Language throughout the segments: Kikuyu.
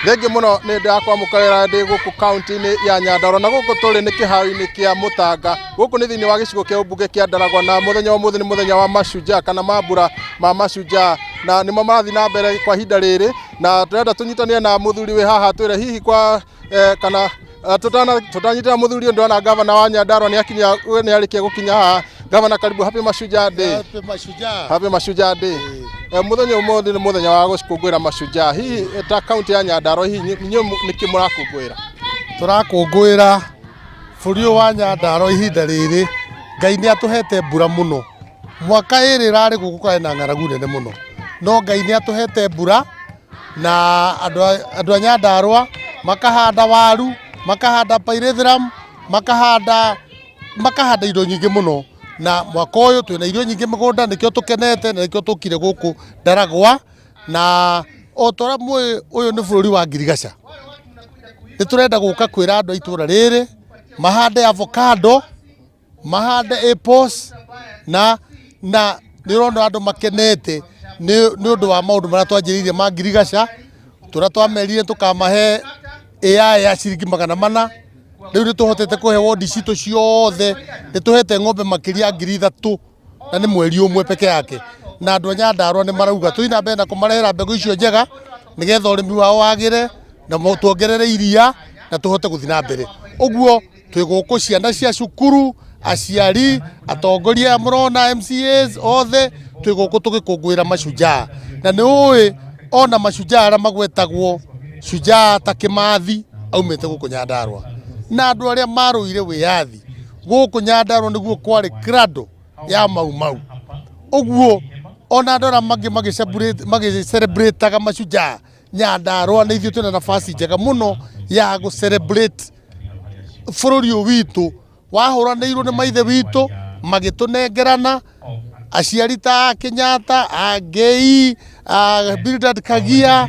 Thengiũ mũno nĩ ndakwamũkĩra ndĩ gũkũ kaunti-inĩ ya Nyandarua na gũkũ tũrĩ nĩ kĩharo-inĩ kĩa Mũtanga. Gũkũ nĩ thĩinĩ wa gĩcigo kĩa ũmbunge kĩa Ndaragwa na mũthenya wa ũmũthĩ nĩ mũthenya wa mashujaa kana mambura ma mashujaa na nĩmo marathiĩ na mbere kwa ihinda rĩrĩ na tũrenda tũnyitanĩre na mũthuri wĩ haha twĩre hihi kwa eh, kana eh, tũtanyitĩra mũthuri ũyũ ndĩrona gavana wa Nyandarua nĩ akinya nĩ arĩkia gũkinya haha. Gavana, karibu. Happy Mashujaa Day. Happy Mashujaa. Happy Mashujaa Day. Eh, mũthenya ũmũthĩ nĩ mũthenya wa gũkũngũĩra mashujaa. Hihi ta kaunti ya Nyandarua hihi inyuĩ nĩkĩ mũrakũngũĩra? Tũrakũngũĩra bũrũri ũyũ wa Nyandarua ihinda rĩrĩ Ngai nĩ atũhete mbura mũno. Mwaka ĩrĩ ĩrarĩ gũkũ kwarĩ na ng'aragu nene mũno. No Ngai nĩ atũhete mbura na andũ a Nyandarua makahanda waru, makahanda pyrethrum, makahanda indo nyingĩ mũno. Na mwaka ũyũ twĩna irio nyingĩ mũgũnda nĩkĩo tũkenete na nĩkĩo tũkire gũkũ Ndaragwa. Na o ta ũrĩa mũĩ ũyũ nĩ bũrũri wa ngirigaca. Nĩ tũrenda gũka kwĩra andũ a itũra rĩrĩ mahande avocado, mahande apples na nĩ ũrona andũ makenete nĩ ũndũ wa maũndũ marĩa twanjĩrĩirie ma ngirigaca, tũrĩa twamerire tũkamahe AI ya ciringi 400. Rĩu nĩ tũhotete kũhe wondi citũ ciothe, nĩ tũhete ng'ombe makĩria ya 3000 na nĩ mweri ũmwe peke yake. Na andũ a Nyandarua nĩ marauga tũthiĩ na mbere na kũmarehera mbegũ icio njega nĩgetha ũrĩmi wao wagĩre na tuongerere iria na tũhote gũthiĩ na mbere. Ũguo twĩ gũkũ ciana cia cukuru, aciari, atongoria aya mũrona MCAs othe twĩ gũkũ tũgĩkũngũĩra mashujaa. Na nĩ ũĩ ona mashujaa arĩa magwetagwo shujaa ta Kĩmathi aumĩte gũkũ Nyandarua. Na andũ arĩa marũire wĩyathi gũkũ Nyandarua nĩguo kwarĩ cradle ya Mau Mau. Ũguo ona andũ arĩa mangĩ magĩ-celebrate-aga mashujaa Nyandarua nĩ ithuĩ twĩna nafasi njega mũno ya gũ celebrate bũrũri ũyũ witũ wahũranĩirwo nĩ maithe witũ magĩtũnengerana aciari ta a Kenyatta, a Ngei, a Bildad Kagia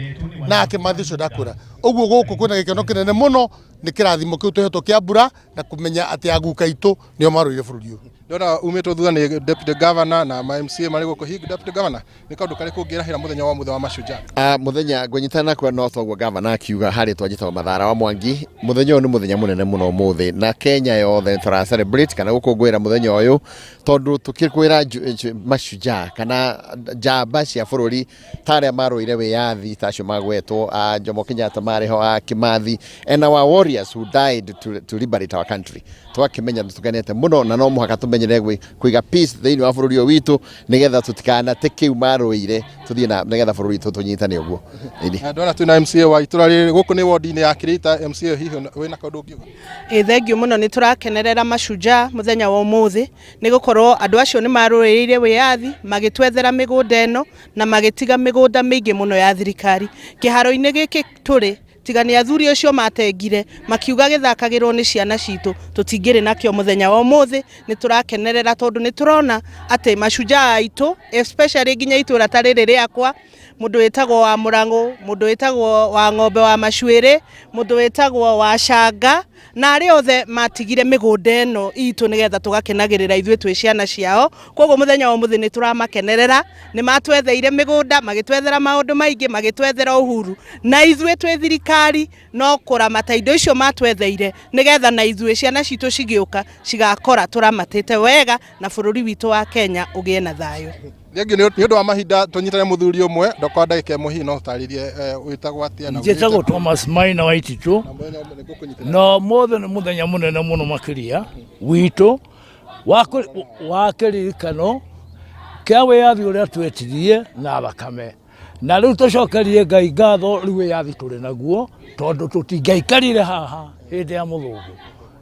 na a Kĩmathi ũcio ndakwĩra. Ũguo gũkũ kwĩna gĩkeno kĩnene mũno nĩ kĩrathimo kĩu tũhetwo kĩa mbura na kũmenya atĩ aguka aitũ nĩo marũire bũrũri ũyũ. Ndĩrona umĩtwo thutha nĩ deputy governor na ma MCA marĩ gũkũ. Hihi deputy governor nĩ kaũndũ karĩkũ ũngĩrahĩra mũthenya wa ũmũthĩ wa mashujaa? Mũthenya ngũnyitana na kuo no toguo gavana akiuga harĩ twanjĩtagwo Mathara wa Mwangi. Mũthenya ũyũ nĩ mũthenya mũnene mũno ũmũthĩ na Kenya yothe nĩ tũra celebrate kana gũkũngũĩra mũthenya ũyũ tondũ tũkĩkwĩra mashujaa kana njamba cia bũrũri ta arĩa marũire wĩyathi ta acio magwetwo a Jomo Kenyatta marĩ ho a Kimathi and our warriors who died to liberate our country. Twakĩmenya nĩ tũkenete mũno na no mũhaka tũmenyere kũiga peace thĩinĩ wa bũrũri ũyũ witũ nĩgetha tũtikanate kĩu marũĩire tũthiĩ na nĩgetha bũrũri witũ tũnyitane ũguo. Ĩni. Na ndona twĩna MCA wa itũra rĩrĩ gũkũ nĩ wodi-inĩ ya Kĩrĩita. MCA hihi wĩna kaũndũ ũngiuga? Ĩ thengiũ mũno, nĩ tũrakenerera mashujaa mũthenya wa ũmũthĩ nĩ gũkorwo andũ acio nĩ marũĩrĩire wĩyathi magĩtwethera mĩgũnda ĩno na magĩtiga mĩgũnda mĩingĩ mũno ya thirikari. Kĩharo-inĩ gĩkĩ tũrĩ tiga nĩ athuri acio matengire makiuga gĩthakagĩrwo nĩ ciana citũ tũtingĩrĩ nakĩo mũthenya wa ũmũthĩ. Nĩ tũrakenerera tondũ nĩ tũrona atĩ mashujaa aitũ especially nginya itũra ta rĩrĩ rĩakwa, mũndũ wĩtagwo wa Mũrang'ũ, mũndũ wĩtagwo wa Ng'ombe wa Macuĩrĩ, mũndũ wĩtagwo wa Canga na arĩa othe matigire mĩgũnda ĩno itũ nĩgetha tũgakenagĩrĩra ithuĩ twĩ ciana ciao. Koguo mũthenya wa ũmũthĩ nĩ tũramakenerera, nĩ matwetheire mĩgũnda, magĩtwethera maũndũ maingĩ, magĩtwethera uhuru, na ithuĩ twĩ thirikari no kũramata indo icio matwetheire nĩgetha na ithuĩ ciana citũ cigĩũka cigakora tũramatĩte wega na bũrũri witũ wa Kenya ũgĩe na thayũ. Thengiũ nĩ ũndũ wa mahinda tũnyitane mũthuri ũmwe ndokorwo ndagĩka ĩmwe hihi no ũtarĩrie wĩtagwo atĩa na Njĩtagwo Thomas Maina wa Ititũ. Na mũthenya ũmwe nĩguo kũnyitana. Na ũmũthĩ nĩ mũthenya mũnene mũno makĩria witũ wa kĩririkano kĩa wĩyathi ũrĩa twetirie na thakame. Na rĩu tũcokerie Ngai ngatho rĩu wĩyathi tũrĩ naguo tondũ tũtingĩaikarire haha hĩndĩ ya mũthũngũ.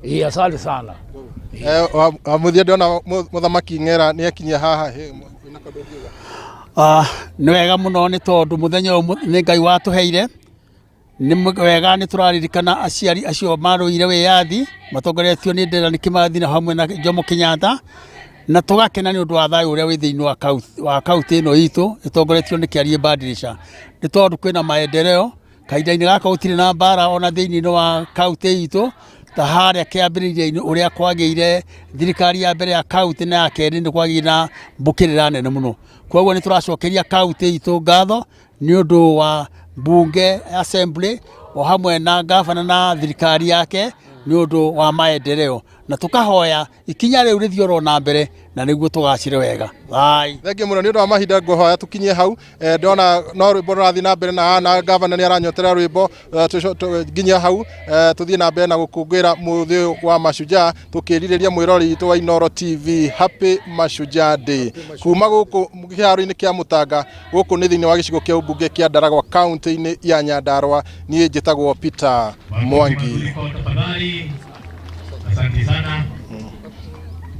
Ĩĩ, asante sana. Wa mũthia ndĩrona mũthamaki Ng'era nĩ akinyia haha. Hĩ, wĩna kaũndũ ũngiuga? Nĩ wega mũno nĩ tondũ mũthenya ũyũ nĩ Ngai watũheire. Nĩ wega nĩ tũraririkana aciari acio marũire wĩyathi matongoretio nĩ Dedan Kimathi na hamwe na Jomo Kenyatta, na tũgakena nĩ ũndũ wa thayũ ũrĩa wĩ thĩinĩ wa kaũntĩ ĩno itũ ĩtongoretio nĩ Kĩariĩ Badilisha, nĩ tondũ kwĩna maendeleo kahinda-inĩ gaka gũtirĩ na mbara ona thĩinĩ wa kaũntĩ itũ ta harĩa kĩambĩrĩria-inĩ ũrĩa kwagĩire thirikari ya mbere ya kaũntĩ na ya kerĩ nĩ kwagĩire na mbũkĩrĩra nene mũno. Koguo nĩ tũracokeria kaũntĩ itũ ngatho nĩ ũndũ wa mbunge assembly o hamwe na gavana na thirikari yake nĩ ũndũ wa maendeleo na tũkahoya ikinya rĩu rĩthiĩ oro na mbere na nĩguo tũgacĩre wega. Thai. Thengiũ mũno nĩ ũndũ wa mahinda, ngũhoya tũkinyie hau. Ndona no rwĩmbo rũrathiĩ na mbere na gavana nĩ aranyotera rwĩmbo. Nginya hau, tũthiĩ na mbere na gũkũngũĩra mũthĩ ũyũ wa Mashujaa, tũkĩrirĩria mwĩrori witũ wa Inooro TV Happy Mashujaa Day kuma gũkũ kĩharo-inĩ kĩa Mũtanga. Gũkũ nĩ thĩinĩ wa gĩcigo kĩa ũmbunge kĩa Ndaragwa, kaunti-inĩ ya Nyandarua. Niĩ njĩtagwo Peter Mwangi. Tafadhali. Asante sana.